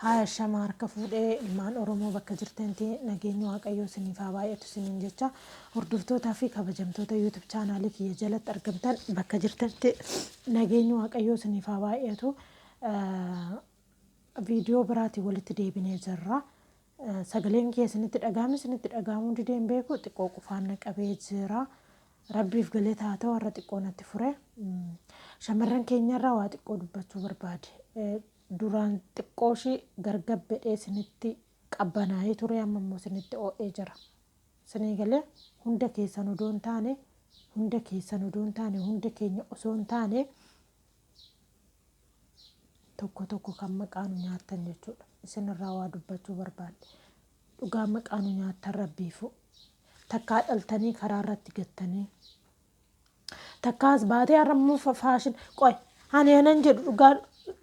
Haaya ashama harka fuudhee ilmaan Oromoo bakka jirtanitti nageenyi Waaqayyoo isiniif haa baay'atu isiniin jecha hordoftootaa fi kabajamtoota YouTube chaanaalii kiyya jalatti argamtan bakka jirtanitti nageenyi Waaqayyoo isiniif haa baay'atu. Viidiyoo biraatiin walitti deebinee jirra. Sagaleen kiyya isinitti dhaga'ame isinitti dhaga'amuu didee hin beeku xiqqoo qufaan na qabee jira. Rabbiif galata haa ta'u har'a xiqqoo natti fure. Shamarran keenyarraa waa xiqqoo dubbachuu barbaade. Duraan xiqqoo ishii gargabbedhee isinitti qabbanaa'ee ture amma immoo isinitti oo'ee jira. Isinii galee hunda keessan odoo hin taane hunda keessan odoo hin taane hunda keenya osoo hin taane tokko tokko kan maqaa nu nyaattan jechuudha. Isinirraa waa dubbachuu barbaadde. Dhugaa maqaa nu nyaattan rabbiifuu. Takkaa dhaltanii karaa irratti gattanii. Takkaas baatee har'a immoo faashin qoy ani anan jedhu dhugaa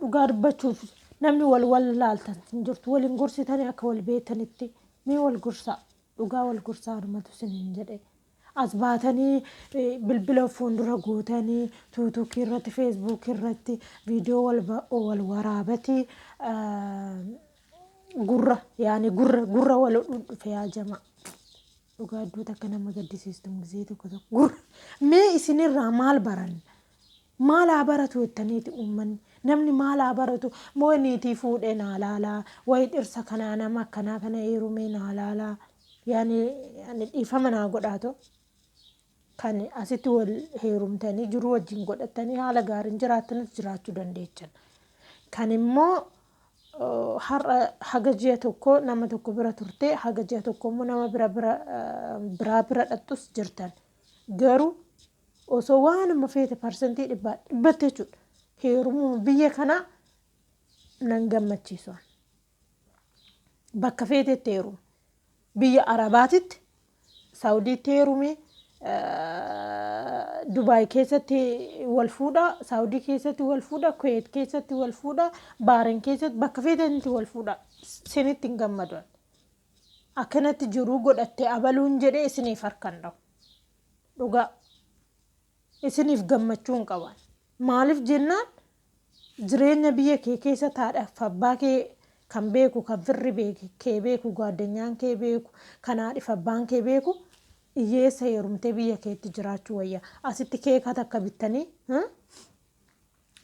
dhugaa dubbachuuf namni wal wal laaltan hin jirtu waliin gorsitanii akka wal beektanitti mee wal gorsaa dhugaa wal gorsaa anumatu isiniin jedhe as baatanii bilbila fuuldura gootanii tuutuukii irratti feesbuukii irratti viidiyoo wal wal waraabatii gurra yaani gurra gurra wal dhufe yaa jamaa. Dhugaa iddoo takka nama gaddisiistu gisee tokko tokko gurra. Mee isinirraa maal baranna? Maal haa baratu jettaniiti uummanni? Namni maal haa baratu? Moo niitii fuudhee naa laalaa? Wayi dhirsa kanaa nama akkanaa kana heerumee naa laalaa? Yaani yaani dhiifama naa godhaatoo. Kan asitti wal heerumtanii jiruu wajjin godhattanii haala gaariin jiraattanis jiraachuu dandeechan. Kan immoo har'a haga ji'a tokko nama tokko bira turtee haga ji'a tokko immoo nama bira bira biraa bira dhaqxus jirtan. Garuu osoo waanuma feete parsantii dhibbaa dhibbatti jechuudha. Heerumuma biyya kanaa nan gammachiisu. Bakka feetetti heerumi. Biyya Arabaatitti Saawudiitti heerumi. Dubaay keessatti wal fuudha, Saawudii keessatti wal fuudha, Kuweet keessatti wal fuudha, Baaren keessatti bakka feetanitti wal fuudha. Sinitti hin gammadu. Akkanatti jiruu godhatte abaluun jedhee isiniif harkan dhahu. Dhugaa. Isiniif gammachuu hin qaban. Maaliif jennaan jireenya biyya kee keessatti haadhaaf abbaa kee kan beeku, kan firri kee beeku, gaaddanyaan kee beeku, kan haadhiif abbaan kee beeku hiyyeessa heerumtee biyya keetti jiraachuu wayya. Asitti keeka takka bittanii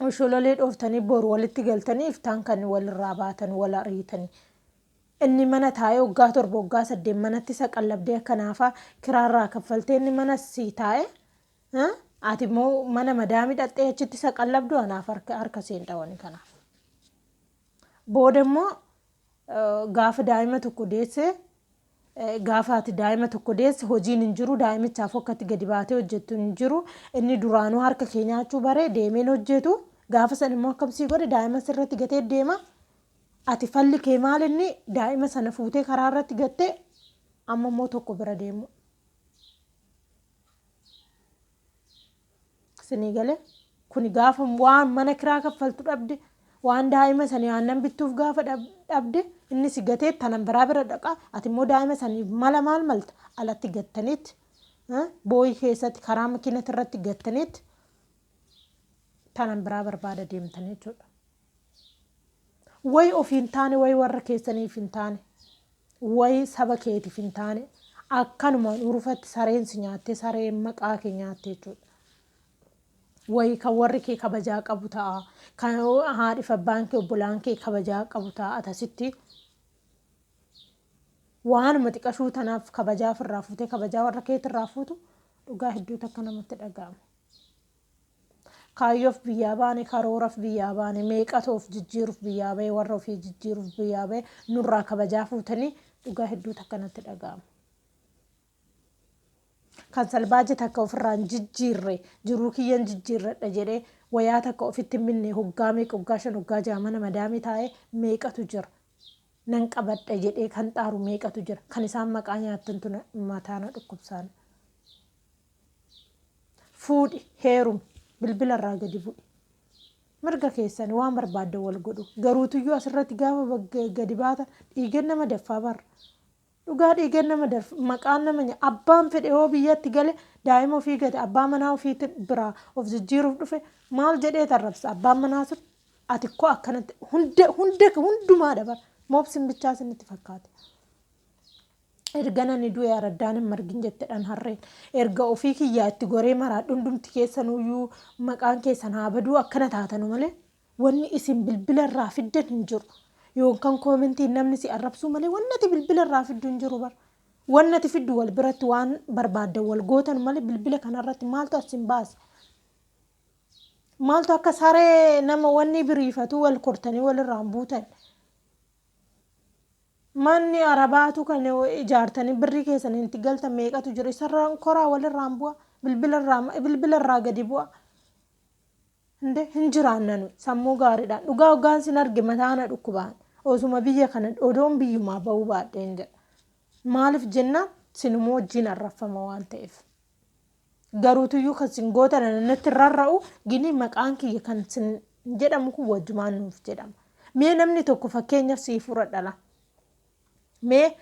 oshololee dhooftanii boru walitti galtanii iftaan kan walirraa baatan wal ariitanii. Inni mana taa'ee waggaa 7 waggaa 8 manatti isa qallabdee akka naafaa kiraarraa kaffaltee inni mana sii taa'e ati immoo mana madaamii dhaqxee achitti isa qallabdu anaaf harka harka seen dhawani kanaaf. Booda immoo gaafa daa'ima tokko deesse gaafa ati daa'ima tokko deesse hojiin hin jiru daa'imichaaf akka ati gadi baatee hojjettu hin jiru inni duraanuu harka kee nyaachuu bare deemeen hojjetu gaafa san immoo akkam sii godhe daa'ima sirratti gatee deema Ati falli kee maal inni daa'ima sana fuutee karaa irratti gattee amma immoo tokko bira deemuu. Isinii galee kuni gaafa waan mana kiraa kaffaltu dhabde waan daa'ima sanii aannan bittuuf gaafa dhabde inni si gatee tanan biraa bira dhaqa ati immoo daa'ima saniif mala maal malta alatti gattaniit booyii keessatti karaa makiinati irratti gattaniit tanan biraa barbaada deemtan jechuudha. Way ofii hin taane, way warra keessaniif hin taane, way saba keetiif hin taane, akkanumaan urufatti sareen si nyaattee sareen maqaa kee nyaatte jechuudha. Way kan warri kee kabajaa qabu ta'a, kan haadhiif abbaan kee obbolaan kee kabajaa qabu ta'a atasitti waanuma xiqashuu tanaaf kabajaa ofirraa fuutee kabajaa warra keetirraa fuutu dhugaa hedduu takka namatti dhaga'ama. Kaayyoof biyyaa baane, karooraf biyyaa baane, meeqatu of jijjiiruf biyyaa bahe, warra ofii jijjiiruf biyyaa bahe, nurraa kabajaa fuutanii dhugaa hedduu takka natti dhaga'ama. Kan salbaaji takka ofirraa hin jijjiirre, jiruu kiyyan jijjiirradha jedhee wayaa takka ofitti hin binne hoggaa meeqa hoggaa shan hoggaa jaha mana madaamii taa'ee meeqatu jira. Nan qabadha jedhee kan xaaru meeqatu jira. Kan isaan maqaa nyaattantu mataa na dhukkubsaan. Fuudhi, heerumi, bilbila irraa gadi bu'i. Mirga keessani waan barbaaddan wal godhu. Garuutuyyuu asirratti gaafa gadi baatan dhiigan nama daffaa barra. Dhugaa dhiigan nama darfa maqaan nama abbaan fedhe yoo biyyatti gale daa'ima ofii gate abbaa manaa ofii biraa of jijjiiruuf dhufe maal jedhee tarrabsa abbaan manaa sun Ati koo akkanatti hunda hunda hundumaadha bara. Moobsin bichaa isinitti fakkaate. Erga nani du'e araddaan hin margin jettedhaan harreen. Erga ofii kiyyaa itti goree maraadhu hundumti keessanuyyuu maqaan keessan haa baduu akkana taatanu malee wanni isin bilbila irraa fiddan hin jiru. Yookaan koomentiin namni si arrabsuu malee wanni ati bilbila irraa fiddu hin jiru bara. Wanni ati fiddu wal biratti waan barbaaddan wal gootan malee bilbila kanarratti maaltu as hin baase? Maaltu akka saree nama wanni biriifatu wal kortanii walirraan buutan? Manni arabaatu kan ijaartanii birrii keessan itti galtan meeqatu jira? Isarraan koraa walirraan bu'a. Bilbila irraa gadi bu'a. Hinde hin jiraannanu sammuu gaariidhaan. Dhugaa hoggaan sin arge mataana dhukkubaan. Osuma biyya kana odoon biyyumaa ba'uu baadheen jedha. Maaliif jennaan sinuma wajjin arrafama waan ta'eef. Garuutuyyuu kan sin gootan natti rarra'u gini maqaan kiyya kan sin jedhamu kun wajjumaan nuuf jedhama. Mee namni tokko fakkeenyaaf sii fudhadhala. Mee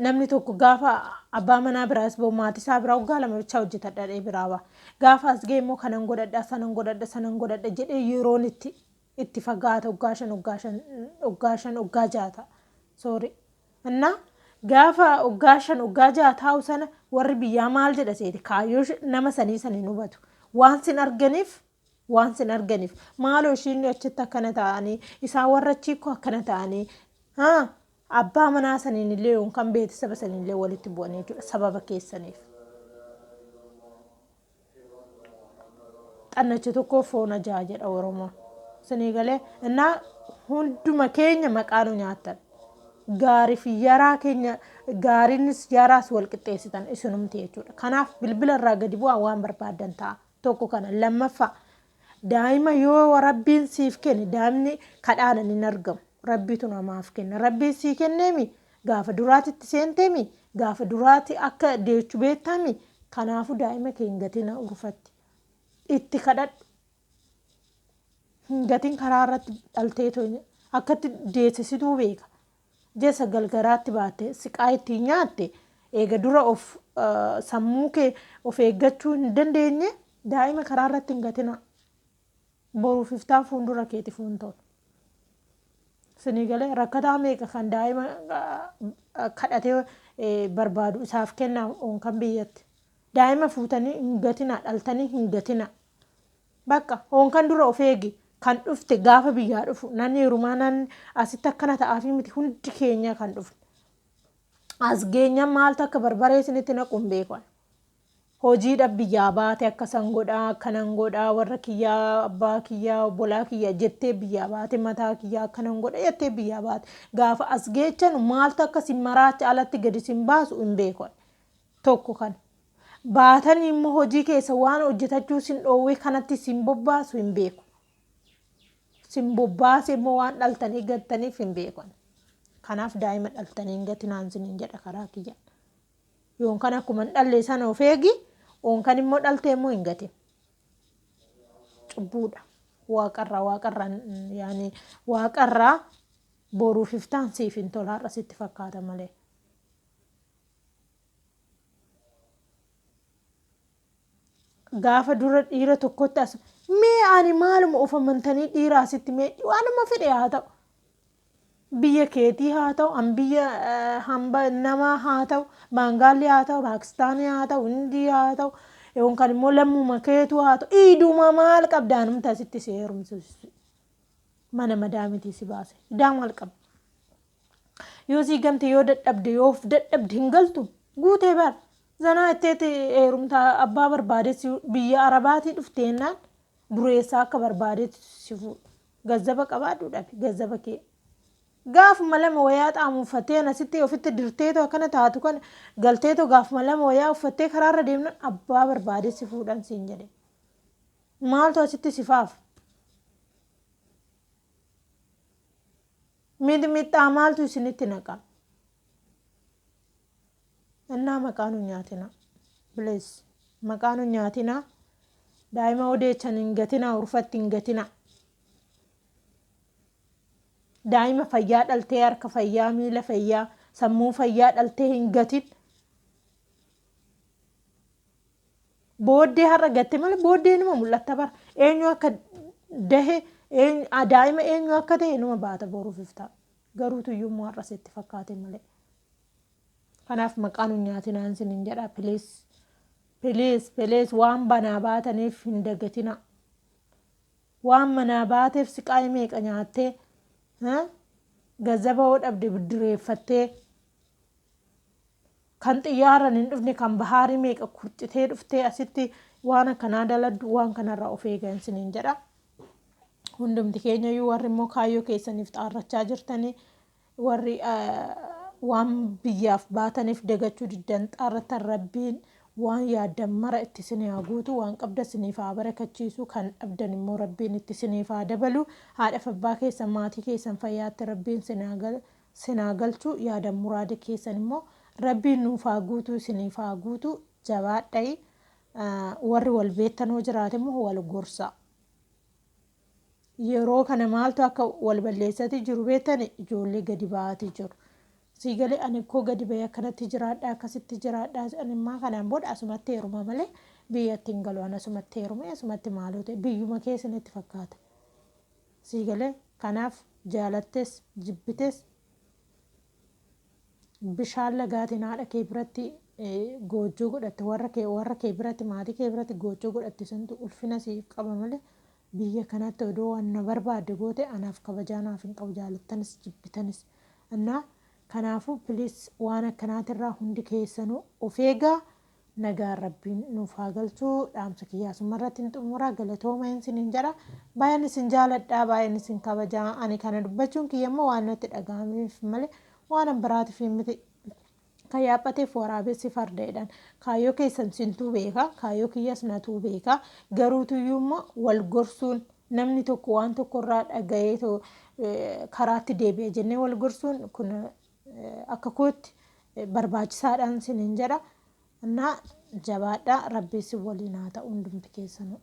namni tokko gaafa abbaa manaa biraas bahu maatii isaa biraa waggaa 2 bichaa hojjetadha dhee biraa baha. Gaafa as ga'e immoo kanan godhadha sanan godhadha sanan godhadha jedhee yeroon itti fagaata waggaa 5 waggaa 5 waggaa 5 waggaa 6 ta'a. Sorry. Innaa gaafa waggaa 5 waggaa 6 taa'u sana warri biyyaa maal jedha seete kaayyoo nama sanii san hin hubatu. Waan sin arganiif waan sin arganiif maaloo ishiin achitti akkana ta'anii isaan warra achii koo akkana ta'anii haa abbaa manaa saniin illee yookaan beeksisa saniin illee walitti bu'anii jechuudha sababa keessaniif. Xannacha tokko foon ajaa jedha Oromoon. Isinii galee innaa hunduma keenya maqaa nu nyaattan. Gaarii fi yaraa keenya gaariinis yaraas wal qixxeessitan isinumti jechuudha. Kanaaf bilbila irraa gadi bu'aa waan barbaaddan ta'a. Tokko kana lammaffaa daa'ima yoo rabbiin siif kenne daa'imni kadhaanan hin argamu. Rabbiitu namaaf kenna. Rabbiin sii kenneemi gaafa duraatitti seenteemi gaafa duraati akka deechu beektami kanaafuu daa'ima kee hin gatina urfatti. Itti kadhadhu. Hin gatin karaa irratti dhalteetoo akkatti deessisituu beeka. Jessa galgaraatti baatte siqaa ittiin nyaatte eega dura of sammuu kee of eeggachuu hin dandeenye daa'ima karaa irratti hin gatina. Boruuf iftaan fuuldura keeti fuuntoon. Sinii galee rakkataa meeqa kan daa'ima kadhatee barbaadu isaaf kennaa kan biyyatti. Daa'ima fuutanii hin gatina dhaltanii hin gatina. Bakka hoonkan dura of eegi kan dhufte gaafa biyyaa dhufu nan heerumaa nan asitti akkana ta'aafi miti hundi keenya kan dhufne. As geenya maaltu akka barbaree isinitti naqu hin beeku. Hojiidhaaf biyyaa baate akka san godhaa akkanan godhaa warra kiyyaa abbaa kiyyaa obbolaa kiyyaa jettee biyyaa baate mataa kiyyaa akkanan godha jettee biyyaa baate. Gaafa as geechan maaltu akka sin maraacha alatti gadi sin baasu hin beeku. Tokko kana. Baatanii immoo hojii keessa waan hojjetachuu sin dhoowwee kanatti sin bobbaasu hin beeku. Sin bobbaase immoo waan dhaltanii gattaniif hin beeku. Kanaaf daa'ima dhaltanii hin gatinaan siniin jedha karaa kiyyaan. Yoon kan akkuma hin dhalle sana of eegi, oon kan immoo dhaltee immoo hin gatin. Cubbuudha. Waaqarraa waaqarraa yaani waaqarraa boruuf iftaan siif hin tola har'a sitti fakkaata malee. Gaafa dura dhiira tokkotti as mee ani maaluma of amantanii dhiira asitti mee waanuma fedhe haa ta'u. Biyya keetii haa ta'u, an biyya hamba namaa haa ta'u, Baangaalii haa ta'u, Paakistaanii haa ta'u, Hindii haa ta'u, yookaan immoo lammuma keetuu haa ta'u, iiduma maal qabdaanumta asitti si heerumsiisu. Mana madaamitii si baase. Idaa maal qabda? Yoo sii gamte yoo dadhabde yoo of dadhabde hin galtu guutee bara. Zanaa itteeti heerumta abbaa barbaade si biyya Arabaatii dhufteennaan dureessaa akka barbaadetti si fuudha. Gazzaba qabaadhu dhabi gazzaba kee. Gaafuma lama wayaa xaamu uffattee asitti ofitti dirteetoo akkana taatu kana galteetoo gaafuma lama wayaa uffattee karaarra deemnan abbaa barbaade si fuudhan siin jedhe. Maaltu asitti si faaf? Mixmixaa maaltu isinitti naqa? Innaa maqaa nu nyaatina. Please. Maqaa nu nyaatina. Daa'ima odeechan hin gatina, urfatti hin gatina. Daa'ima fayyaa dhaltee harka fayyaa, miila fayyaa, sammuu fayyaa dhaltee hin gatin. Booddee har'a gatte malee booddee numa mul'atta bara. Eenyu akka dahe Daa'ima eenyu akka ta'e numa baata boruuf iftaa. Garuu tuyyummaa har'a sitti fakkaate malee. Kanaaf maqaa nu nyaatinaan isiniin jedha, please. Please, please, waan banaa baataniif hin dagatina. Waan manaa baateef siqaayii meeqa nyaattee, gazzaba hoo dhabde biddireeffattee, kan xiyyaaraan hin dhufne, kan bahaarii meeqa kurcitee dhuftee asitti waan akkanaa daladdu, waan kanarraa of eegan isiniin jedha. Hundumti keenya iyyuu, warri immoo kaayyoo keessaniif xaarrachaa jirtanii, warri waan biyyaaf baataniif dagachuu diddan xaarrattan, Rabbiin waan yaaddan mara itti isinii haa guutu, waan qabda isiniif haa barakachiisu, kan dhabdan immoo Rabbiin itti isiniif haa dabalu. Haadhaaf abbaa keessan, maatii keessan fayyaatti Rabbiin sinaa galchu. Yaadan muraada keessan immoo Rabbiin nuuf haa guutu, isiniif haa guutu. Jabaadhayi, warri wal beektanoo jiraate immoo wal gorsa. Yeroo kana maaltu akka wal balleessati jiru beektani? Ijoollee gadi ba'aati jiru. Sii galee? Ani koo gadi bahee akkanatti jiraadha, akkasitti jiraadha, ani immaa kanaan booda asumatti heeruma malee biyyatti hin galu, ani asumatti heerume, asumatti maaloo ta'e, biyyuma keessanitti fakkaata. Sii galee? Kanaaf jaalattes jibbites bishaan lagaatiin haadha kee biratti goojjoo godhatte, warra kee biratti, maatii kee biratti goojjoo godhatte, santu ulfina siif qaba malee biyya kanatti odoo waan na barbaadde goote anaaf kabajaa naaf hin qabu, jaalattanis jibbitanis. Innaa kanaafuu please, waan akkanaatirraa hundi keessanuu of eegaa. Nagaan Rabbiin nuuf haa galchuu. Dhaamsa kiyyaasuma irratti hin xumuraa. Galatooma isiniin jedha. Baay'een isin jaaladha, baay'een isin kabajaa. Ani kana dubbachuun kiyya immoo waan natti dhaga'ameef malee waan biraatiif miti. Kan yaaphateef waraabessi farda jedhan. Kaayyoo keessan sintuu beeka, kaayyoo kiyyas natuu beeka. Garuutuyyuu immoo wal gorsuun, namni tokko waan tokkorraa dhaga'ee karaatti deebi'a jennee wal gorsuun kun akka kootti barbaachisaadhaan isiniin jedha. Innaa jabaadhaa, Rabbi isin waliin haa ta'u hundumti keessanuu.